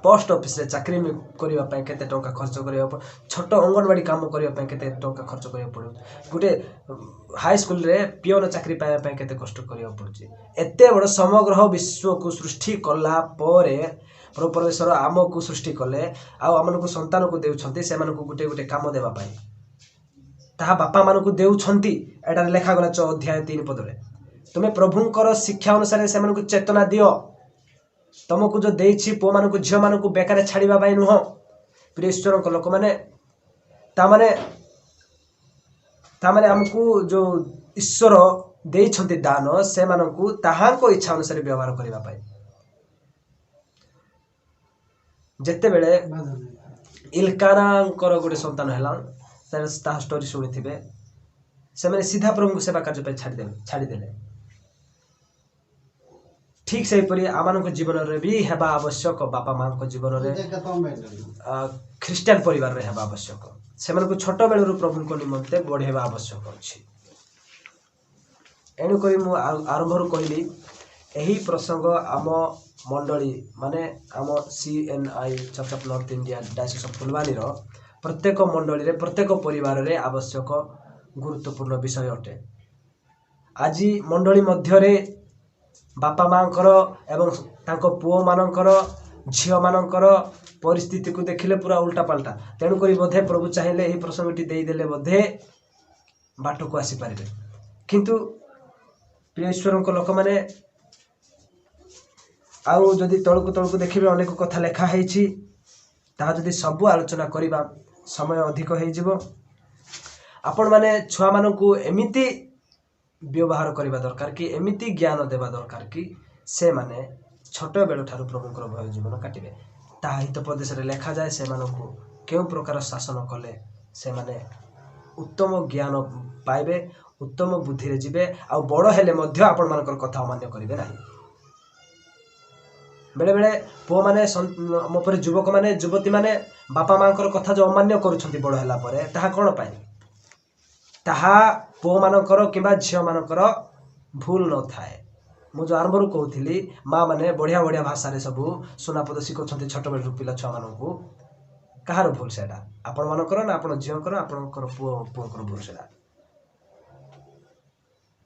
ପୋଷ୍ଟ ଅଫିସରେ ଚାକିରି କରିବା ପାଇଁ କେତେ ଟଙ୍କା ଖର୍ଚ୍ଚ କରିବାକୁ ପଡ଼ିବ, ଛୋଟ ଅଙ୍ଗନବାଡ଼ି କାମ କରିବା ପାଇଁ କେତେ ଟଙ୍କା ଖର୍ଚ୍ଚ କରିବାକୁ ପଡ଼ିବ, ଗୋଟେ ହାଇସ୍କୁଲରେ ପିଅନ ଚାକିରି ପାଇବା ପାଇଁ କେତେ କଷ୍ଟ କରିବାକୁ ପଡ଼ୁଛି। ଏତେ ବଡ଼ ସମଗ୍ର ବିଶ୍ୱକୁ ସୃଷ୍ଟି କଲା ପରେ ପ୍ରଭୁ ପରମେଶ୍ୱର ଆମକୁ ସୃଷ୍ଟି କଲେ ଆଉ ଆମମାନଙ୍କୁ ସନ୍ତାନକୁ ଦେଉଛନ୍ତି ସେମାନଙ୍କୁ ଗୋଟେ ଗୋଟେ କାମ ଦେବା ପାଇଁ, ତାହା ବାପାମାନଙ୍କୁ ଦେଉଛନ୍ତି। ଏଠାରେ ଲେଖାଗଲା 6 ଅଧ୍ୟାୟ 3 ପଦରେ, ତୁମେ ପ୍ରଭୁଙ୍କର ଶିକ୍ଷା ଅନୁସାରେ ସେମାନଙ୍କୁ ଚେତନା ଦିଅ। ତମକୁ ଯୋଉ ଦେଇଛି ପୁଅମାନଙ୍କୁ ଝିଅମାନଙ୍କୁ ବେକାରେ ଛାଡ଼ିବା ପାଇଁ ନୁହଁ। ପ୍ରିୟ ଈଶ୍ୱରଙ୍କ ଲୋକମାନେ, ତାମାନେ ଆମକୁ ଯୋଉ ଈଶ୍ୱର ଦେଇଛନ୍ତି ଦାନ, ସେମାନଙ୍କୁ ତାହାଙ୍କ ଇଚ୍ଛା ଅନୁସାରେ ବ୍ୟବହାର କରିବା ପାଇଁ। ଯେତେବେଳେ ଇଲକାନାଙ୍କର ଗୋଟେ ସନ୍ତାନ ହେଲା, ତାହା ଷ୍ଟୋରି ଶୁଣିଥିବେ, ସେମାନେ ସିଧା ପ୍ରଭୁଙ୍କୁ ସେବା କାର୍ଯ୍ୟ ପାଇଁ ଛାଡ଼ିଦେଲେ। ଠିକ୍ ସେହିପରି ଆମମାନଙ୍କ ଜୀବନରେ ବି ହେବା ଆବଶ୍ୟକ, ବାପା ମାଆଙ୍କ ଜୀବନରେ, ଖ୍ରୀଷ୍ଟିଆନ ପରିବାରରେ ହେବା ଆବଶ୍ୟକ। ସେମାନଙ୍କୁ ଛୋଟ ବେଳରୁ ପ୍ରଭୁଙ୍କ ନିମନ୍ତେ ବଢ଼େଇବା ଆବଶ୍ୟକ ଅଛି। ଏଣୁକରି ମୁଁ ଆରମ୍ଭରୁ କହିଲି, ଏହି ପ୍ରସଙ୍ଗ ଆମ ମଣ୍ଡଳୀ ମାନେ ଆମ CNI church of North India diocese of ଫୁଲବାଣୀର ପ୍ରତ୍ୟେକ ମଣ୍ଡଳୀରେ ପ୍ରତ୍ୟେକ ପରିବାରରେ ଆବଶ୍ୟକ ଗୁରୁତ୍ୱପୂର୍ଣ୍ଣ ବିଷୟ ଅଟେ। ଆଜି ମଣ୍ଡଳୀ ମଧ୍ୟରେ ବାପା ମାଆଙ୍କର ଏବଂ ତାଙ୍କ ପୁଅମାନଙ୍କର ଝିଅମାନଙ୍କର ପରିସ୍ଥିତିକୁ ଦେଖିଲେ ପୁରା ଉଲ୍ଟାପାଲ୍ଟା। ତେଣୁକରି ବୋଧେ ପ୍ରଭୁ ଚାହିଁଲେ ଏହି ପ୍ରସଙ୍ଗଟି ଦେଇଦେଲେ ବୋଧେ ବାଟକୁ ଆସିପାରିବେ। କିନ୍ତୁ ପ୍ରିୟ ଈଶ୍ୱରଙ୍କ ଲୋକମାନେ, ଆଉ ଯଦି ତଳକୁ ତଳକୁ ଦେଖିବେ ଅନେକ କଥା ଲେଖା ହେଇଛି, ତାହା ଯଦି ସବୁ ଆଲୋଚନା କରିବା ସମୟ ଅଧିକ ହେଇଯିବ। ଆପଣମାନେ ଛୁଆମାନଙ୍କୁ ଏମିତି ବ୍ୟବହାର କରିବା ଦରକାର କି, ଏମିତି ଜ୍ଞାନ ଦେବା ଦରକାର କି ସେମାନେ ଛୋଟ ବେଳଠାରୁ ପ୍ରଭୁଙ୍କର ଭୟ ଜୀବନ କାଟିବେ। ତାହା ହିତୋପଦେଶରେ ଲେଖାଯାଏ, ସେମାନଙ୍କୁ କେଉଁ ପ୍ରକାର ଶାସନ କଲେ ସେମାନେ ଉତ୍ତମ ଜ୍ଞାନ ପାଇବେ, ଉତ୍ତମ ବୁଦ୍ଧିରେ ଯିବେ, ଆଉ ବଡ଼ ହେଲେ ମଧ୍ୟ ଆପଣମାନଙ୍କର କଥା ଅମାନ୍ୟ କରିବେ ନାହିଁ। ବେଳେବେଳେ ପୁଅମାନେ, ମୋ ପରି ଯୁବକମାନେ, ଯୁବତୀମାନେ ବାପା ମାଆଙ୍କର କଥା ଯେଉଁ ଅମାନ୍ୟ କରୁଛନ୍ତି ବଡ଼ ହେଲା ପରେ, ତାହା କ'ଣ ପାଇଁ? ତାହା ପୁଅମାନଙ୍କର କିମ୍ବା ଝିଅମାନଙ୍କର ଭୁଲ ନଥାଏ। ମୁଁ ଯେଉଁ ଆରମ୍ଭରୁ କହୁଥିଲି, ମା ମାନେ ବଢ଼ିଆ ବଢ଼ିଆ ଭାଷାରେ ସବୁ ସୁନାପଦ ଶିଖଉଛନ୍ତି ଛୋଟବେଳରୁ ପିଲା ଛୁଆମାନଙ୍କୁ। କାହାର ଭୁଲ ସେଇଟା? ଆପଣମାନଙ୍କର ନା ଆପଣ ଝିଅଙ୍କର, ଆପଣଙ୍କର ପୁଅଙ୍କର ଭୁଲ ସେଇଟା?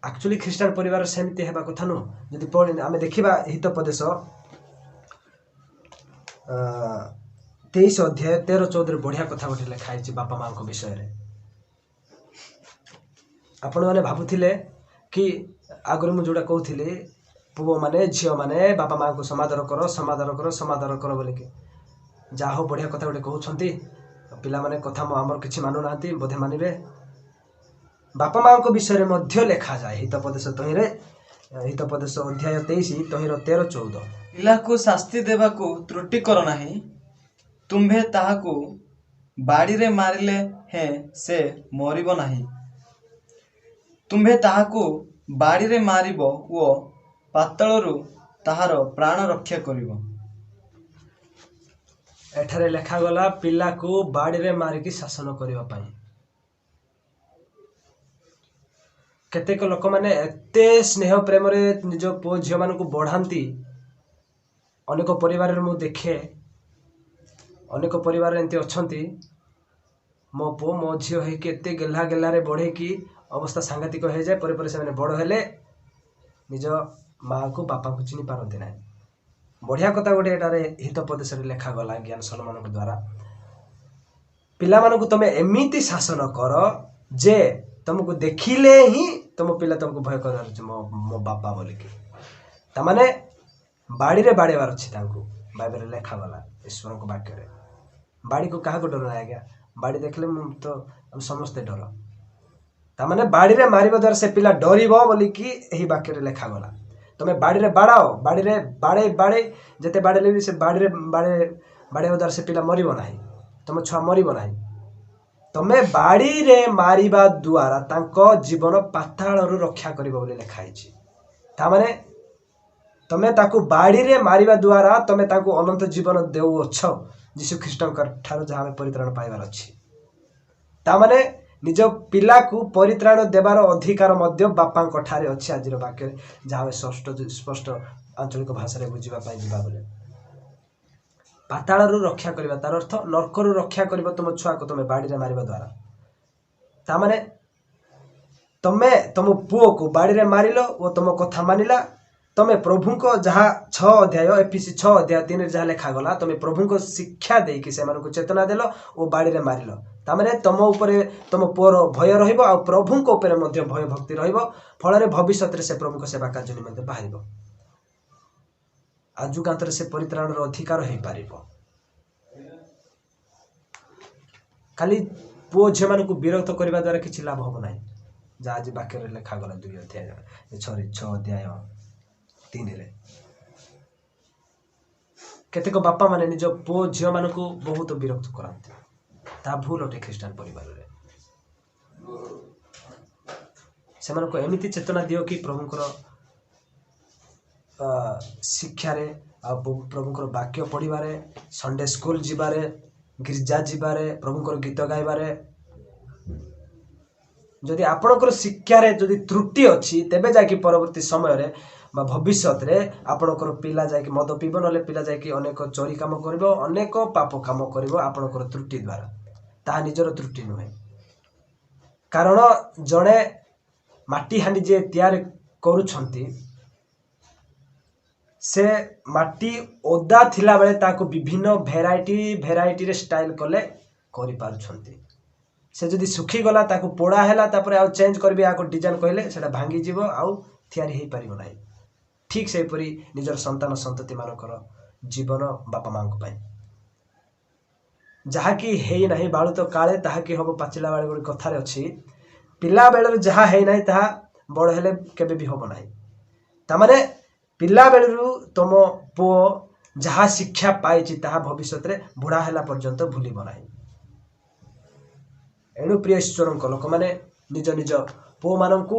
ଆକ୍ଚୁଆଲି ଖ୍ରୀଷ୍ଟିଆନ ପରିବାର ସେମିତି ହେବା କଥା ନୁହଁ। ଯଦି ଆମେ ଦେଖିବା ହିତୋପଦେଶ 23 ଅଧ୍ୟାୟ 13-14 ବଢ଼ିଆ କଥା ଗୋଟେ ଲେଖା ହେଇଛି ବାପା ମାଆଙ୍କ ବିଷୟରେ। ଆପଣମାନେ ଭାବୁଥିଲେ କି ଆଗରୁ ମୁଁ ଯେଉଁଟା କହୁଥିଲି, ପୁଅମାନେ ଝିଅମାନେ ବାପା ମାଆଙ୍କୁ ସମାଦର କର, ସମାଦର କର, ସମାଦର କର ବୋଲିକି, ଯାହା ହଉ ବଢ଼ିଆ କଥା ଗୋଟେ କହୁଛନ୍ତି। ପିଲାମାନେ କଥା ଆମର କିଛି ମାନୁନାହାନ୍ତି, ବୋଧେ ମାନିବେ। ବାପା ମାଆଙ୍କ ବିଷୟରେ ମଧ୍ୟ ଲେଖାଯାଏ ହିତୋପଦେଶ ତହିଁରେ, ହିତୋପଦେଶ ଅଧ୍ୟାୟ 23 ତହିଁର 13-14। ପିଲାକୁ ଶାସ୍ତି ଦେବାକୁ ତ୍ରୁଟି କର ନାହିଁ, ତୁମ୍ଭେ ତାହାକୁ ବାଡ଼ିରେ ମାରିଲେ ହେଁ ସେ ମରିବ ନାହିଁ। ତୁମ୍ଭେ ତାହାକୁ ବାଡ଼ିରେ ମାରିବ ଓ ପାତାଳରୁ ତାହାର ପ୍ରାଣ ରକ୍ଷା କରିବ। ଏଠାରେ ଲେଖାଗଲା ପିଲାକୁ ବାଡ଼ିରେ ମାରିକି ଶାସନ କରିବା ପାଇଁ। କେତେକ ଲୋକମାନେ ଏତେ ସ୍ନେହ ପ୍ରେମରେ ନିଜ ପୁଅ ଝିଅମାନଙ୍କୁ ବଢ଼ାନ୍ତି। ଅନେକ ପରିବାରରେ ମୁଁ ଦେଖେ, ଅନେକ ପରିବାର ଏମିତି ଅଛନ୍ତି, ମୋ ପୁଅ ମୋ ଝିଅ ହେଇକି ଏତେ ଗେହ୍ଲା ଗେହ୍ଲାରେ ବଢ଼େଇକି ଅବସ୍ଥା ସାଂଘାତିକ ହେଇଯାଏ। ପରେ ପରେ ସେମାନେ ବଡ଼ ହେଲେ ନିଜ ମାଆକୁ ବାପାକୁ ଚିହ୍ନି ପାରନ୍ତି ନାହିଁ। ବଢ଼ିଆ କଥା ଗୋଟେ ଏଠାରେ ହିତୋପଦେଶରେ ଲେଖାଗଲା ଜ୍ଞାନ ସଲୋମନଙ୍କ ଦ୍ୱାରା, ପିଲାମାନଙ୍କୁ ତମେ ଏମିତି ଶାସନ କର ଯେ ତମକୁ ଦେଖିଲେ ହିଁ ତମ ପିଲା ତମକୁ ଭୟ କରିବାର ଅଛି, ମୋ ବାପା ବୋଲିକି। ତାମାନେ ବାଡ଼ିରେ ବାଡ଼େଇବାର ଅଛି ତାଙ୍କୁ। ବାଇବେଲରେ ଲେଖାଗଲା ଈଶ୍ୱରଙ୍କ ବାକ୍ୟରେ। ବାଡ଼ିକୁ କାହାକୁ ଡର ନାହିଁ ଆଜ୍ଞା? ବାଡ଼ି ଦେଖିଲେ ମୁଁ ତ ଆମେ ସମସ୍ତେ ଡର। ତାମାନେ ବାଡ଼ିରେ ମାରିବା ଦ୍ୱାରା ସେ ପିଲା ଡରିବ ବୋଲିକି ଏହି ବାକ୍ୟରେ ଲେଖାଗଲା। ତମେ ବାଡ଼ିରେ ବାଡ଼ାଅ, ବାଡ଼ିରେ ବାଡ଼େଇ ବାଡ଼େଇ ଯେତେ ବାଡ଼େଇଲେ ବି ସେ ବାଡ଼ିରେ ବାଡ଼େଇବା ଦ୍ୱାରା ସେ ପିଲା ମରିବ ନାହିଁ, ତମ ଛୁଆ ମରିବ ନାହିଁ। ତମେ ବାଡ଼ିରେ ମାରିବା ଦ୍ୱାରା ତାଙ୍କ ଜୀବନ ପାତାଳରୁ ରକ୍ଷା କରିବ ବୋଲି ଲେଖା ହେଇଛି। ତାମାନେ ତମେ ତାକୁ ବାଡ଼ିରେ ମାରିବା ଦ୍ୱାରା ତମେ ତାଙ୍କୁ ଅନନ୍ତ ଜୀବନ ଦେଉଅଛ ଯୀଶୁ ଖ୍ରୀଷ୍ଟଙ୍କ ଠାରୁ, ଯାହା ଆମେ ପରିତ୍ରାଣ ପାଇବାର ଅଛି। ତାମାନେ ନିଜ ପିଲାକୁ ପରିତ୍ରାଣ ଦେବାର ଅଧିକାର ମଧ୍ୟ ବାପାଙ୍କ ଠାରେ ଅଛି ଆଜିର ବାକ୍ୟରେ, ଯାହା ଆମେ ସ୍ପଷ୍ଟ ଆଞ୍ଚଳିକ ଭାଷାରେ ବୁଝିବା ପାଇଁ ଯିବା ବୋଲେ। ପାତାଳରୁ ରକ୍ଷା କରିବା ତାର ଅର୍ଥ ନର୍କରୁ ରକ୍ଷା କରିବ ତୁମ ଛୁଆକୁ ତମେ ବାଡ଼ିରେ ମାରିବା ଦ୍ୱାରା। ତାମାନେ ତମେ ତମ ପୁଅକୁ ବାଡ଼ିରେ ମାରିଲ ଓ ତମ କଥା ମାନିଲା। ତମେ ପ୍ରଭୁଙ୍କ ଯାହା 6 ଅଧ୍ୟାୟ ଏଫିସି 6 ଅଧ୍ୟାୟ 3 ଯାହା ଲେଖାଗଲା, ତମେ ପ୍ରଭୁଙ୍କ ଶିକ୍ଷା ଦେଇକି ସେମାନଙ୍କୁ ଚେତନା ଦେଲ ଓ ବାଡ଼ିରେ ମାରିଲ। ତାମାନେ ତମ ଉପରେ ତମ ପୁଅର ଭୟ ରହିବ ଆଉ ପ୍ରଭୁଙ୍କ ଉପରେ ମଧ୍ୟ ଭୟ ଭକ୍ତି ରହିବ। ଫଳରେ ଭବିଷ୍ୟତରେ ସେ ପ୍ରଭୁଙ୍କ ସେବା କାର୍ଯ୍ୟ ନିମନ୍ତେ ବାହାରିବ ଆଉ ଯୁଗାନ୍ତରେ ସେ ପରିତ୍ରାଣର ଅଧିକାର ହେଇପାରିବ। ଖାଲି ପୁଅ ଝିଅମାନଙ୍କୁ ବିରକ୍ତ କରିବା ଦ୍ୱାରା କିଛି ଲାଭ ହେବ ନାହିଁ, ଯାହା ଆଜି ବାକ୍ୟରେ ଲେଖାଗଲା 2 ଅଧ୍ୟାୟ ସରି 6 ଅଧ୍ୟାୟ 3ରେ। କେତେକ ବାପା ମାନେ ନିଜ ପୁଅ ଝିଅମାନଙ୍କୁ ବହୁତ ବିରକ୍ତ କରାନ୍ତି, ତାହା ଭୁଲ ଅଟେ ଖ୍ରୀଷ୍ଟାନ ପରିବାରରେ। ସେମାନଙ୍କୁ ଏମିତି ଚେତନା ଦିଅ କି ପ୍ରଭୁଙ୍କର ଶିକ୍ଷାରେ ଆଉ ପ୍ରଭୁଙ୍କର ବାକ୍ୟ ପଢ଼ିବାରେ, ସଣ୍ଡେ ସ୍କୁଲ ଯିବାରେ, ଗିର୍ଜା ଯିବାରେ, ପ୍ରଭୁଙ୍କର ଗୀତ ଗାଇବାରେ। ଯଦି ଆପଣଙ୍କର ଶିକ୍ଷାରେ ଯଦି ତ୍ରୁଟି ଅଛି, ତେବେ ଯାଇକି ପରବର୍ତ୍ତୀ ସମୟରେ ବା ଭବିଷ୍ୟତରେ ଆପଣଙ୍କର ପିଲା ଯାଇକି ମଦ ପିଇବ, ନହେଲେ ପିଲା ଯାଇକି ଅନେକ ଚୋରି କାମ କରିବ, ଅନେକ ପାପ କାମ କରିବ ଆପଣଙ୍କର ତ୍ରୁଟି ଦ୍ୱାରା। ତାହା ନିଜର ତ୍ରୁଟି ନୁହେଁ, କାରଣ ଜଣେ ମାଟି ହାଣ୍ଡି ଯିଏ ତିଆରି କରୁଛନ୍ତି, ସେ ମାଟି ଓଦା ଥିଲାବେଳେ ତାକୁ ବିଭିନ୍ନ ଭେରାଇଟିରେ ଷ୍ଟାଇଲ୍ କଲେ କରିପାରୁଛନ୍ତି। ସେ ଯଦି ଶୁଖିଗଲା, ତାକୁ ପୋଡ଼ା ହେଲା, ତାପରେ ଆଉ ଚେଞ୍ଜ କରିବି ଏହାକୁ ଡିଜାଇନ୍ କହିଲେ ସେଇଟା ଭାଙ୍ଗିଯିବ, ଆଉ ତିଆରି ହେଇପାରିବ ନାହିଁ। ଠିକ୍ ସେହିପରି ନିଜର ସନ୍ତାନ ସନ୍ତତିମାନଙ୍କର ଜୀବନ ବାପା ମାଆଙ୍କ ପାଇଁ ଯାହାକି ହେଇନାହିଁ ବାଳୁତ କାଳେ ତାହାକି ହବ ପାଚିଲା ବେଳେ ଗୋଟେ କଥାରେ ଅଛି। ପିଲାବେଳରେ ଯାହା ହେଇନାହିଁ ତାହା ବଡ଼ ହେଲେ କେବେ ବି ହବ ନାହିଁ। ତାମାନେ ପିଲାବେଳରୁ ତମ ପୁଅ ଯାହା ଶିକ୍ଷା ପାଇଛି ତାହା ଭବିଷ୍ୟତରେ ବୁଢ଼ା ହେଲା ପର୍ଯ୍ୟନ୍ତ ଭୁଲିବ ନାହିଁ। ଏଣୁ ପ୍ରିୟ ଈଶ୍ୱରଙ୍କ ଲୋକମାନେ ନିଜ ନିଜ ପୁଅମାନଙ୍କୁ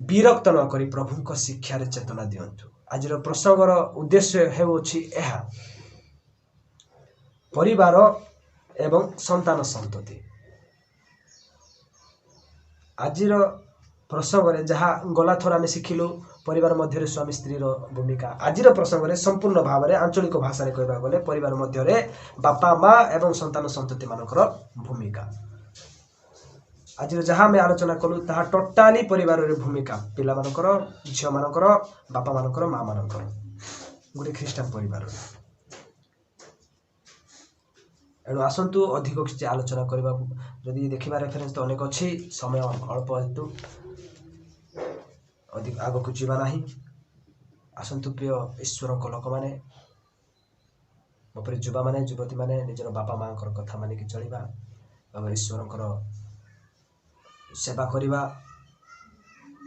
ବିରକ୍ତ ନ କରି ପ୍ରଭୁଙ୍କ ଶିକ୍ଷାରେ ଚେତନା ଦିଅନ୍ତୁ। ଆଜିର ପ୍ରସଙ୍ଗର ଉଦ୍ଦେଶ୍ୟ ହେଉଅଛି ଏହା, ପରିବାର ଏବଂ ସନ୍ତାନ ସନ୍ତତି। ଆଜିର ପ୍ରସଙ୍ଗରେ ଯାହା ଗଲାଥର ଆମେ ଶିଖିଲୁ ପରିବାର ମଧ୍ୟରେ ସ୍ୱାମୀ ସ୍ତ୍ରୀର ଭୂମିକା, ଆଜିର ପ୍ରସଙ୍ଗରେ ସମ୍ପୂର୍ଣ୍ଣ ଭାବରେ ଆଞ୍ଚଳିକ ଭାଷାରେ କହିବାକୁ ଗଲେ ପରିବାର ମଧ୍ୟରେ ବାପା ମା ଏବଂ ସନ୍ତାନ ସନ୍ତତିମାନଙ୍କର ଭୂମିକା। ଆଜିର ଯାହା ଆମେ ଆଲୋଚନା କଲୁ ତାହା ଟୋଟାଲି ପରିବାରରେ ଭୂମିକା, ପିଲାମାନଙ୍କର, ଝିଅମାନଙ୍କର, ବାପାମାନଙ୍କର, ମାଆମାନଙ୍କର, ଗୋଟେ ଖ୍ରୀଷ୍ଟାନ ପରିବାରରେ। ଏଣୁ ଆସନ୍ତୁ ଅଧିକ କିଛି ଆଲୋଚନା କରିବାକୁ। ଯଦି ଦେଖିବା ରେଫରେନ୍ସ ତ ଅନେକ ଅଛି, ସମୟ ଅଳ୍ପ ହେତୁ ଅଧିକ ଆଗକୁ ଯିବା ନାହିଁ। ଆସନ୍ତୁ ପ୍ରିୟ ଈଶ୍ୱରଙ୍କ ଲୋକମାନେ, ମୋ ପରି ଯୁବାମାନେ, ଯୁବତୀମାନେ ନିଜର ବାପା ମାଆଙ୍କର କଥା ମାନିକି ଚଳିବା ଏବଂ ଈଶ୍ୱରଙ୍କର ସେବା କରିବା।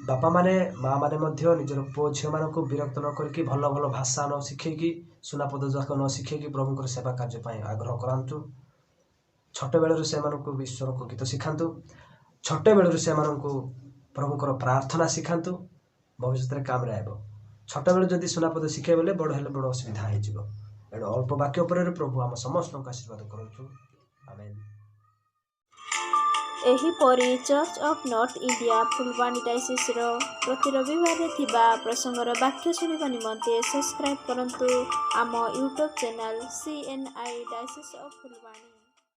ବାପାମାନେ, ମାଆମାନେ ମଧ୍ୟ ନିଜର ପୁଅ ଝିଅମାନଙ୍କୁ ବିରକ୍ତ ନ କରିକି, ଭଲ ଭଲ ଭାଷା ନ ଶିଖେଇକି, ସୁନାପଦ ଯାକ ନ ଶିଖେଇକି ପ୍ରଭୁଙ୍କର ସେବା କାର୍ଯ୍ୟ ପାଇଁ ଆଗ୍ରହ କରାନ୍ତୁ। ଛୋଟ ବେଳରୁ ସେମାନଙ୍କୁ ଈଶ୍ୱରଙ୍କ ଗୀତ ଶିଖାନ୍ତୁ, ଛୋଟ ବେଳରୁ ସେମାନଙ୍କୁ ପ୍ରଭୁଙ୍କର ପ୍ରାର୍ଥନା ଶିଖାନ୍ତୁ, ଭବିଷ୍ୟତରେ କାମରେ ଆସିବ। ଛୋଟବେଳୁ ଯଦି ସୁନାପଦ ଶିଖେଇବେ ବୋଲେ ବଡ଼ ହେଲେ ବଡ଼ ଅସୁବିଧା ହେଇଯିବ। ଏଣୁ ଅଳ୍ପ ବାକ୍ୟ ଉପରେ ପ୍ରଭୁ ଆମ ସମସ୍ତଙ୍କୁ ଆଶୀର୍ବାଦ କରନ୍ତୁ। ଆମେନ୍। ଏହିପରି church of north India, Phulbani ଡାଇସିସ୍ର ପ୍ରତି ରବିବାରରେ ଥିବା ପ୍ରସଙ୍ଗର ବାକ୍ୟ ଶୁଣିବା ନିମନ୍ତେ ସବସ୍କ୍ରାଇବ୍ କରନ୍ତୁ ଆମ YouTube channel CNI diocese of Phulbani.